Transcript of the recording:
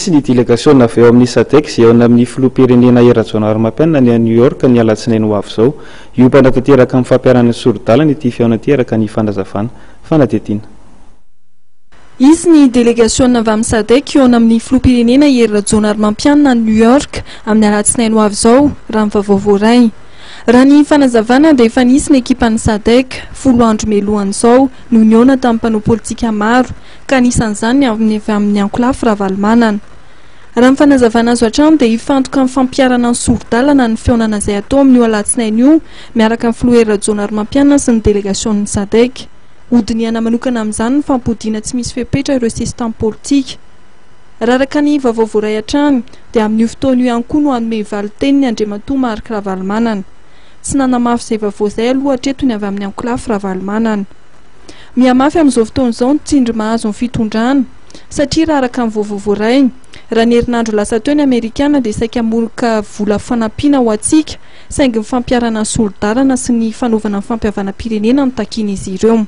Hisy ny delegasiona avy ao amin'ny Sadec izay hihaona amin'ny filoham-pirenena Hery Rajaonarimampianina any New York ny alatsinainy ho avy izao. Hiompana tanteraka amin'ny fampiharana ny sori-dalana ity fihaonana ity araka ny fanazavana. Fanadihadiana. Hisy ny delegasiona avy amin'ny Sadec hihaona amin'ny filoham-pirenena Hery Rajaonarimampianina any New York amin'ny alatsinainy ho avy izao, raha ny vaovao voaray. Raha ny fanazavana dia efa nisy ny ekipan'ny Sadec, folo andro mialohan'izao, no nihaona tamin'ny mpanao politika maro, ka anisan'izany ny avy amin'ny ankolafy Ravalomanana. Raha ny fanazavana azo hatrany dia hifantoka amin'ny fampiharana ny sori-dalana ny fihaonana izay hatao amin'io alatsinainy io miaraka amin'ny filoha Hery Rajaonarimampianina sy ny delegasionin'ny Sadec. Hodinihana manokana amin'izany ny fampodiana tsy misy fepetra ireo sesitany politika. Raha araka ny vaovao voaray hatrany dia amin'io fotoana io ihany koa no hanome valin-teniny Andriamatoa Marc Ravalomanana. Tsy nanamafy izay vaovao izay aloha hatreto ny avy amin'ny ankolafy Ravalomanana. Mihamafy amin'izao fotoana izao ny tsindry mahazo ny fitondrana, satria raha araka ny vaovao voaray, raha ny herinandro lasa teo ny Amerikana dia saika hamoroka vola fanampiana ho antsika, saingy ny fampiharana ny sori-dalana sy ny fanaovana ny fampihavanam-pirenena no takian'izy ireo.